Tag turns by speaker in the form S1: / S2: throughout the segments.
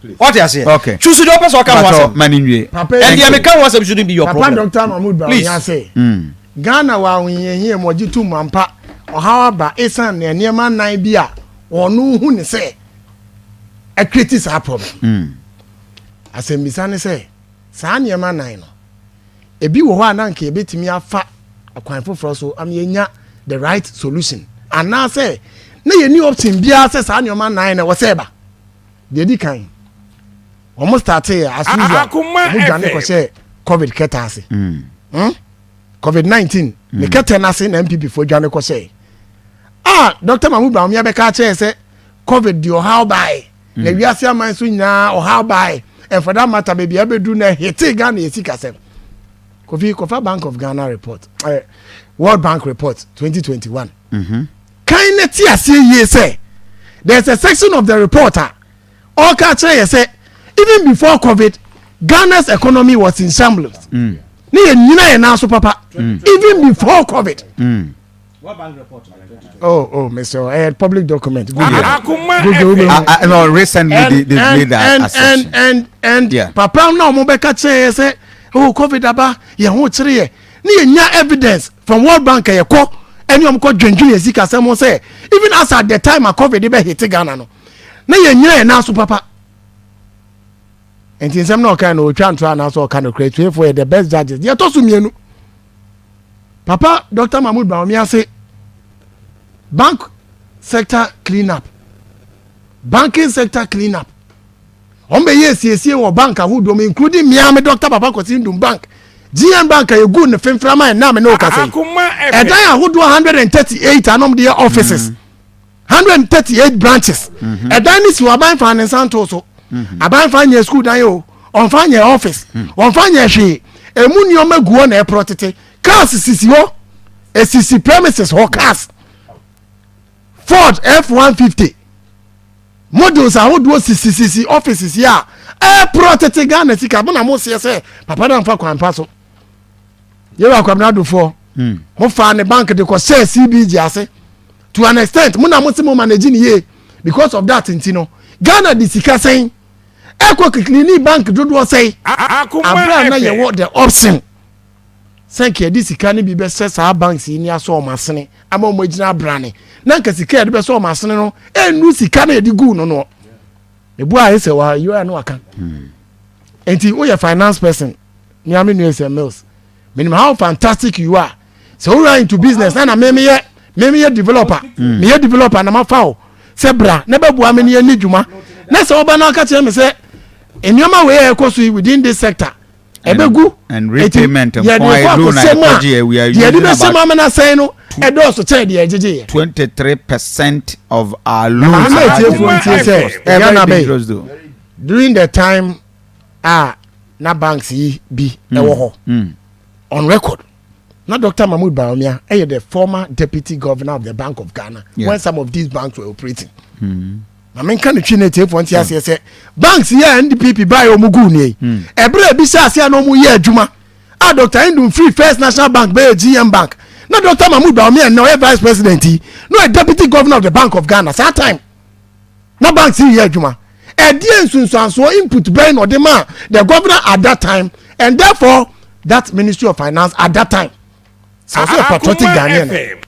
S1: Wate aseɛ?
S2: Okay.
S1: Choose deɛ ɔpɛ sɛ ɔka ho
S2: Mpakyɛw,
S1: asɛm.
S2: ma no nwie.
S3: Papa yi
S1: And deɛ meka ho asɛm shouldn't be your
S3: Papa
S1: problem.
S3: Dr. Mahmood
S1: Please.
S3: Bawumia sɛ Ghana wɔ ahohiahia mu, ɔgye tom ampa, ɔhaw aba ɛsiane ne nneɛma nnan bi a ɔno hu ne sɛ ɛcreate saa problem. Asɛmbisa ne sɛ saa nneɛma nnan no, ebi wɔ hɔ a na nka yɛbɛtumi afa akwan foforɔ so ama yɛnya the right solution, anaasɛ na yɛni option biara sɛ saa nneɛma nnan na ɛwɔ sɛ ɛba? Deɛ di kan, wɔn start yɛ as usual.
S4: Akoma
S3: Wɔn dwane
S4: FM.
S3: kɔhyɛ COVID kɛtɛ ase. COVID-19 ne kɛtɛ n'ase na NPP fo dwane kɔhyɛ a Dr Mahmood Bawumia bɛka kyerɛ sɛ COVID di ɔhaw baae na wiase aman so nyinaa ɔhaw baae, and for that matter, baabi a bɛdu na hete Ghana yɛ sika sɛm. Kofi, kɔfa Bank of Ghana report, World Bank report 2021 kan ne te aseɛ yie sɛ there is a section of the report a ɔka kyerɛ yɛ sɛ even before COVID, Ghana's economy was in shambles. Ne yɛ nyina yɛ nan so papa even before COVID. Oh, Mr. Public document. Google.
S4: Akoma
S3: Google.
S4: FM.
S2: No, recently they made that
S3: and
S2: assertion.
S3: And papa na ɔmo bɛka kyerɛ yɛ sɛ, oh, COVID aba, yɛn ho kyerɛ yɛ, ne yɛ nya evidence from World Bank a yɛ kɔ ɛne ɔmo kɔ dwendwen yɛ sika sɛm sɛ even as at the time a COVID bɛ hit Ghana no, na yɛ nyina yɛ nan so papa. Nti nsɛm na ɔka no, otwa ntora anaasɛ ɔka no kora, etuefo yɛ the best judges. Deɛ ɛtɔ so mmienu, Papa Dr Mahmood Bawumia se bank sector clean up, banking sector clean up, wɔn bɛ yɛ esiesie wɔ bank ahodoɔ mu, including miami Dr Papa Kwesi Ndum Bank, GN Bank a yɛgu ne fimfirama ɛnam ne okasa yi.
S4: Akoma FM.
S3: Ɛdan ahodoɔ 138 anom de yɛ offices, 138 branches. Ɛdan ne si wɔ, aban fa ne nsa nto so. Aban fa nyɛ school dan o, ɔnfa nyɛ office, ɔnfa nyɛ hwee. Emu nneɛma gu hɔ na ɛporɔ tete. Cars sisi hɔ, esisi premises hɔ. Cars, Ford F-150 models ahodoɔ sisisisi offices yi a ɛporɔ tete. Ghana sika mo na mo seɛ sɛ papa na nfa kwan pa so. Yɛwɔ Akwamina Adofoɔ, mo fa ne bank de kɔ hyɛ CBG ase. To an extent, mo na mo se mo manage ne yie. Because of that nti no, Ghana de sika sɛn ɛkɔ kikini bank dodoɔ sɛn?
S4: Akoma
S3: Abira na
S4: FM.
S3: yɛwɔ the option sɛ nka yɛde sika no bi bɛhyɛ saa banks yi ni asɔ ɔmo asene ama ɔmo agyina abrane, na nka sika yɛde bɛsɛ ɔmo asene no ɛnu sika no yɛde gu no ebu a ayɛ sɛ wa yi no waka. Nti woyɛ finance person, miami new sɛ Mills, minim how fantastic you are sɛ wowura into business na meme yɛ developer, meyɛ developer na mafa wo sɛ bra na bɛboa me ne yɛni dwuma, na sɛ woba na aka kyerɛ me sɛ nneɛma wei a ɛkɔ so yi within this sector ɛbɛgu
S2: And repayment
S3: yɛde
S2: nko
S3: kɔ
S2: a loan a
S3: akɔsɛm a
S2: yɛkɔgye yɛ, we are
S3: deɛ yɛde
S2: using
S3: bɛsɛm
S2: about
S3: amena sɛn no ɛdɔɔso kyɛn deɛ yɛgyegye yɛ.
S2: 23% of our loans.
S3: Ama etiefoɔ ntie sɛ
S2: Very
S3: Ghana bɛyi
S2: dangerous though.
S3: during the time a na banks yi bi ɛwɔ hɔ, on record na Dr Mahmood Bawumia ɛyɛ the former deputy governor of the Bank of Ghana when some of these banks were operating. Na menka ne twi ne etiefoɔ nte aseɛ sɛ banks yi a NPP baa ɔmo gu nie, ɛberɛ a ebi hyɛ aseɛ na ɔmo yɛ adwuma a Dr Nduom free First National Bank bɛyɛ GN Bank, na Dr Mahmood Bawumia na ɔyɛ vice president yi na ɔyɛ deputy governor of the Bank of Ghana. Saa time na banks yi yɛ adwuma, ɛdeɛ nsunsuansoɔ input bɛn na ɔde ma the governor at that time, and therefore that Ministry of Finance at that time, sɛ ɔsɛ yɛ patriotic
S4: Akoma
S3: Ghanaian,
S4: FM.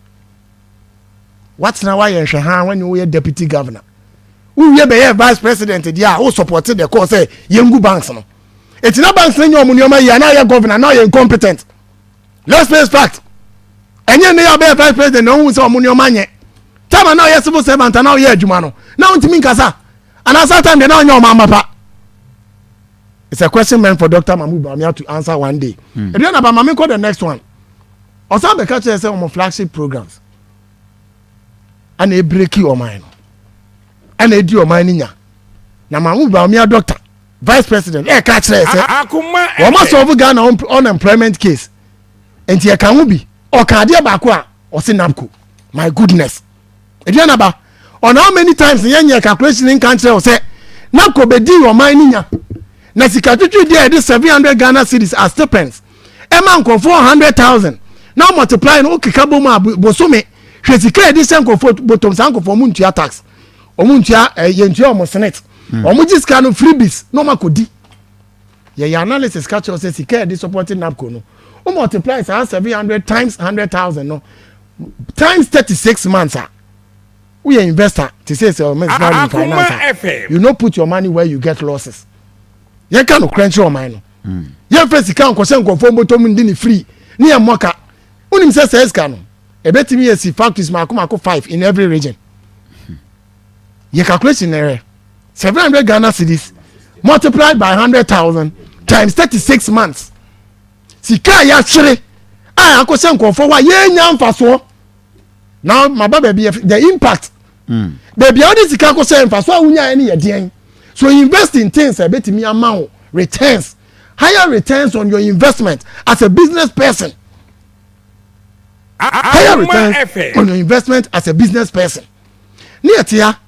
S3: watena wayɛ nhwɛ ha when woyɛ deputy governor, wowie bɛyɛ vice president deɛ a wo support the call sɛ yɛngu banks no. Eti na banks no nyɛ ɔmo nneɛma yie na ɔyɛ governor na ɔyɛ incompetent. Let's face fact, ɛnyɛ ne yɛ ɔbɛyɛ vice president na ɔhu sɛ ɔmo nneɛma nyɛ. Time na ɔyɛ civil servant na ɔyɛ adwuma no na ɔntumi nkasa anaasɛ time deɛ na ɔnyɛ ɔmo amapa. It's a question meant for Dr Mahmood Bawumia to answer one day. Aduana ba, maame, kɔ the next one. Ɔsan bɛka kyerɛ sɛ ɔmo flagship programs ana ebreak ɔman no, ɛna edi ɔman no nya. Na Mahmood Bawumia, doctor, vice president, ɛɛka kyerɛ sɛ
S4: Akoma
S3: wɔn
S4: FM.
S3: solve Ghana unemployment case. Nti ɛka ho bi, ɔka adeɛ baako a ɔsi NABCO. My goodness, Aduana ba, on how many times yɛn nyɛ calculation nka nkyerɛ wɔ sɛ NABCO bɛ di ɔman no nya na sika twitwi deɛ yɛde 700 Ghana cedis as stipends ɛma nkurɔfoɔ 100,000 na multiply no, okeka bɔ mu a bosome, hwɛ sika yɛde hyɛ nkurɔfoɔ bɔtɔm. Saa nkurɔfoɔ mu ntua tax, ɔmo ntua ɛ yɛntua ɔmo SSNIT. Ɔmo gye sika no freebies na ɔmo akɔdi. Yɛyɛ analysis ka kyerɛ sɛ sika yɛde support NABCO no, o multiply saa 700 times 100,000 no times 36 months a, woyɛ investor te sɛ ɔmo is in finance a, you no put your money where you get losses. Yɛn ka no kura nkyerɛ ɔman no, yɛn fɛ sika nkɔhyɛ nkɔfoɔ mbɔtɔ mu ndi ne free ne yɛn mmɔka. Wonim sɛ sɛ sika no ebetumi yɛ si factories mako mako five in every region. Yɛ calculation nɛrɛ, 700 Ghana cedis multiplied by 100,000 times 36 months, sika a yɛahwere a akɔhyɛ nkɔfoɔ hɔ a yɛnya mfasoɔ. Now maba baabi yɛ the impact. Baabi a wɔde sika akɔhyɛ, mfasoɔ a wonya yɛ no yɛ deɛn? So invest in things a ebetumi ama wo returns, higher returns on your investment as a business person, higher returns on your investment as a business person. Ne yɛ tia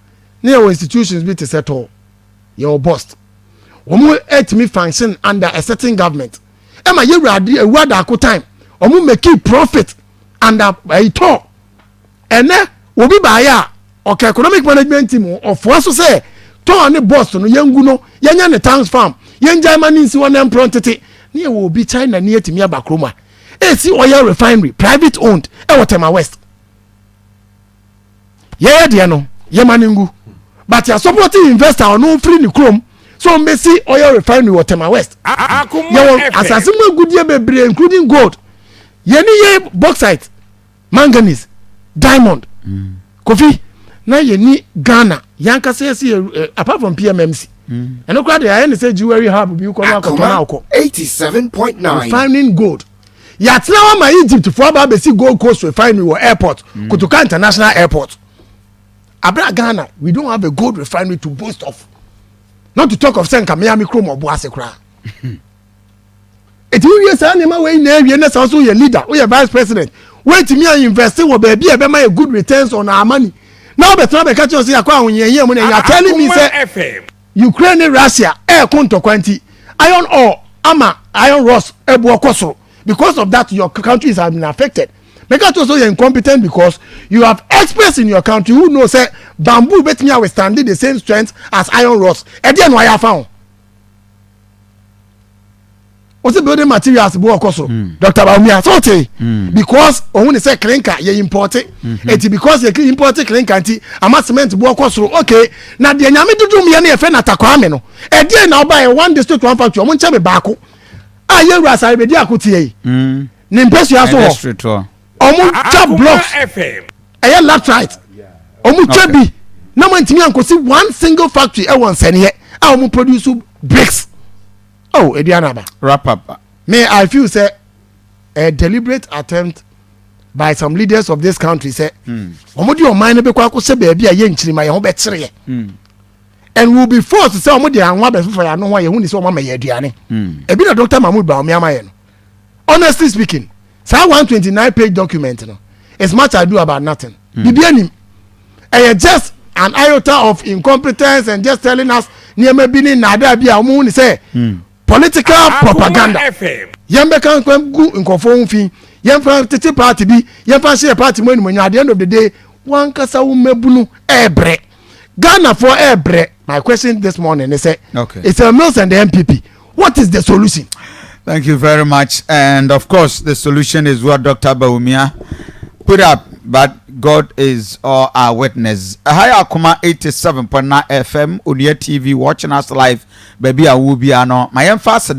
S3: ne yɛ wɔ institutions bi te sɛ TOR, yɛ wɔ BOST, wɔn etumi function under a certain government. Ɛma yɛ wura adi ewu adako time, wɔn make profit under ɛyi TOR. Ɛnɛ obi baayɛ a ɔka economic management team, ɔfoa so sɛ TOR ne BOST no yɛn gu no, yɛnyɛ ne tax farm, yɛn gya ma ne nsi hɔ ne mporɔ ntete. Ne yɛ wɔ obi China ne yɛtumi aba kurom a esi oil refinery, private owned, ɛwɔ Tema West. Yɛyɛ deɛ no, yɛma ne ngu, but yɛ supporting investor, ɔno firi ne kurom so ɔmbɛsi oil refinery wɔ Tema West. Yɛwɔ asase mu agudie bebree, including gold. Yɛne yɛ bauxite, manganese, diamond. Kofi, na yɛni Ghana yankasa yɛ si yɛ apart from PMMC, ɛno koraa de ayɛ ne sɛ jewelry hub bi kɔ no akɔtɔ no akɔ
S4: 87.9.
S3: Refining gold, yàtúrà wọn ma Egypt fo aba abɛsi Gold Coast refinery wɔ airport, Kotoka International Airport. Abira Ghana, we don't have a gold refinery to boast of, not to talk of sɛ nka miami kurom ɔbo ase koraa. Eti wowie saa nneɛma wei na ewie ne saa nso yɛ leader, woyɛ vice president, woetumi a invest wɔ baabi a ɛbɛma yɛ good returns on our money, na wobɛtena bɛka kyerɛ sɛ yɛakɔ ahohiahia mu na you are telling me sɛ Ukraine ne Russia ɛɛko ntɔkwa nti iron ore ama iron rods ɛbu ɔkɔ soro. Because of that, your countries have been affected. Meka to so you're incompetent, because you have experts in your country who know say bamboo betumi a withstand the same strength as iron rods. Ɛdeɛ no ayɛ afa ho o si building materials bu ɔkɔ soro. Dr Bawumia so te because òun ni sɛ clinker yɛ import eti, because yɛ import clinker nti ama cement bu ɔkɔ soro. Okay, na deɛ Nyame dudu mu yɛ no, yɛ fɛ Natakwame no, ɛdeɛ na ɔba yɛ One District One Factory, ɔmo nkyɛn mi baako a yɛ wura asare bedi akotie yi ne mpɛsua so hɔ, ɔmo twa blocks, ɛyɛ laterite, ɔmo twa bi na mo ntumi ankosi one single factory ɛwɔ nsɛnniɛ a ɔmo produce bricks. Oh, Eduanaba.
S2: Wrap up.
S3: Me, I feel say a deliberate attempt by some leaders of this country say ɔmo di ɔman no bɛ kɔ akɔsɛ baabi a yɛ nkyirima yɛn ho bɛ kyerɛ yɛ, and we will be forced sɛ ɔmo de anwa bɛ fefa yɛn ano ho a yɛn ho ni sɛ ɔmo ama yɛ aduane. Ebi na Dr Mahmood Bawumia ama yɛ no. Honestly speaking, saa 129 page document no is much ado about nothing. Bibi anim, ɛyɛ just an iota of incompetence and just telling us nneɛma bi ne nnaada bi a ɔmo hu ni sɛ political propaganda. Yɛn bɛ kan kwan gu nkɔfo ho fi, yɛn fa tete party bi, yɛn fa hyɛ party mu animonyam. At the end of the day, wɔn ankasa wɔn mɛbunu ɛɛbrɛ, Ghana fo ɛɛbrɛ. My question this morning is say, it's a Mills and the NPP, what is the solution?
S2: Thank you very much. And of course, the solution is what Dr. Bawumia put up, but God is all our witness. Hi, Akuma 87.9 FM, Unia TV, watching us live. Baby, I will be ano. My emphasis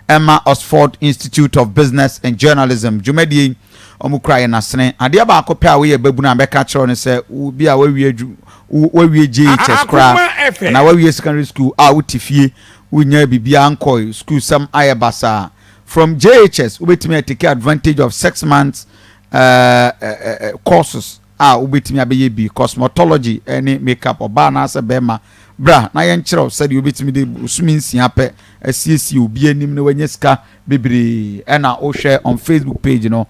S2: Emma Oxford Institute of Business and Journalism. Jumedi ɔmo kura yɛn n'asene adeɛ baako pɛ a woyɛ babu na bɛka kyerɛw no sɛ obi a wawie adwu, wawie JHS koraa na wawie secondary school a wote fie, wonya biribiara nkɔ school sɛm ayɛ basaa, from JHS wobɛtumi take advantage of 6 months courses a wobɛtumi abɛyɛ bi, cosmetology ne makeup. Ɔbaa anaasɛ bɛrima, bra na yɛnkyerɛw sɛdeɛ wobɛtumi de osumi 6 pɛ asiesie obi anim na wanya sika bebree. Ɛna wohwɛ on Facebook page no,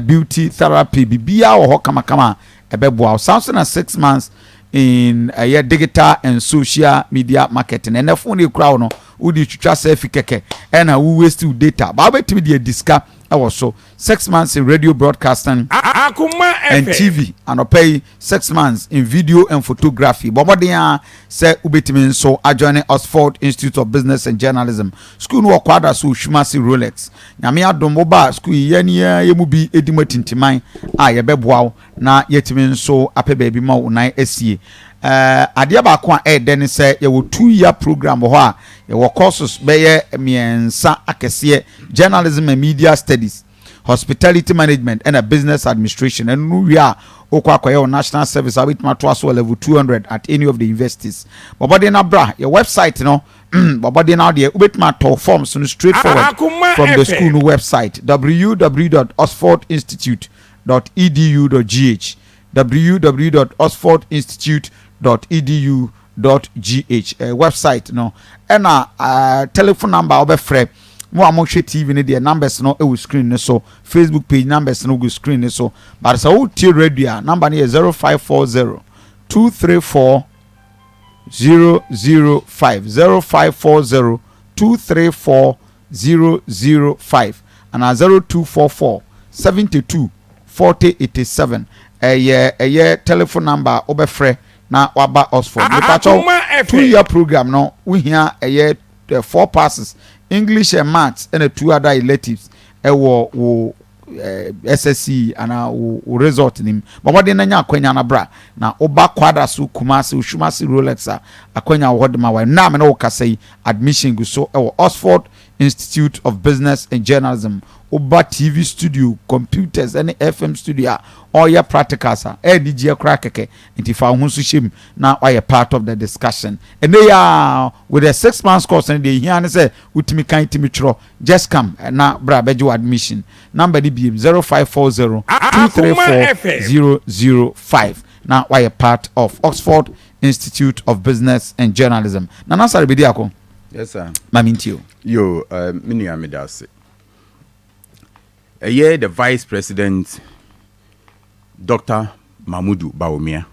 S2: beauty therapy, biribiara wɔ hɔ kamakama a ɛbɛboa wo. Saa nso na 6 months in ɛyɛ digital and social media marketing. Ɛnɛ phone ekura wo no, wode twitwa selfie kɛkɛ ɛna wo waste wo data baa, wobɛtumi de adi sika. Ɛwɔ so 6 months in radio broadcasting
S4: Akuma
S2: and
S4: FM.
S2: TV. Anɔpɛ yi, 6 months in video and photography. Bɔ mmɔden a sɛ wobɛtumi nso ajoin Oxford Institute of Business and Journalism. School no wɔ Kwada so, Ohwimase Rolex. Nyame adom, woba school yi, yɛn yɛ mu bi edi mu atintiman a yɛbɛboa wo na yɛtumi nso apɛ baabi ma wo nan asie. Adeɛ baako a ɛɛdɛ ne sɛ yɛwɔ 2 year program wɔ hɔ a yɛwɔ courses bɛyɛ mmiɛnsa akɛseɛ: journalism and media studies, hospitality management, ɛna business administration. Ɛno no wie a, wokɔ akɔyɛ wɔ national service a wobɛtumi atoa so wɔ level 200 at any of the universities. Bɔbɔden no bra yɛ website no. Bɔbɔden no deɛ, wobɛtumi atɔ forms no straight forward
S4: Akuma
S2: from the
S4: FM.
S2: school no website, www.oxfordinstitute.edu.gh, www.oxfordinstitute.edu.gh website no. Ɛna telephone number a wobɛfrɛ mo a mohwɛ TV no deɛ, numbers no ɛwɔ screen no so. Facebook page numbers no gu screen no so, but sɛ wotie radio a, number no yɛ 0540 234 005, 0540 234 005, ana 0244 72 40 87. Ɛyɛ telephone number a wobɛfrɛ na waba Oxford.
S4: Akoma
S2: Mepakyɛw,
S4: FM.
S2: 2 year program no, wohia ɛyɛ four passes, English and maths ɛna two other electives ɛwɔ wo SSC ana wo result nim. Bɔbɔden na nya akwanya na bra na woba Kwada so, Kumase, Oshumase Rolex a, akwanya wɔ hɔ de ma wa. Nna me ne wo kasa yi, admission gu so ɛwɔ Oxford Institute of Business and Journalism. Woba TV studio, computers ɛne FM studio a ɔyɛ practicals a ɛyɛ anigyeɛ koraa kɛkɛ. Nti fa wo ho nso hyɛ mu na wayɛ part of the discussion. Ɛnɛ yi a, with the 6 months course no deɛ, ehia ne sɛ wotumi kan tumi twerɛ. Just come na bra bɛgye wɔ admission. Number no biem, 0540 234 005, na wayɛ part of Oxford Institute of Business and Journalism. Nana Sare bedi ako.
S5: Yes, sir.
S2: Maame ntie o.
S5: Yo, me nua, meda ase. Ɛyɛ the Vice President, Dr. Mamudu Bawumia.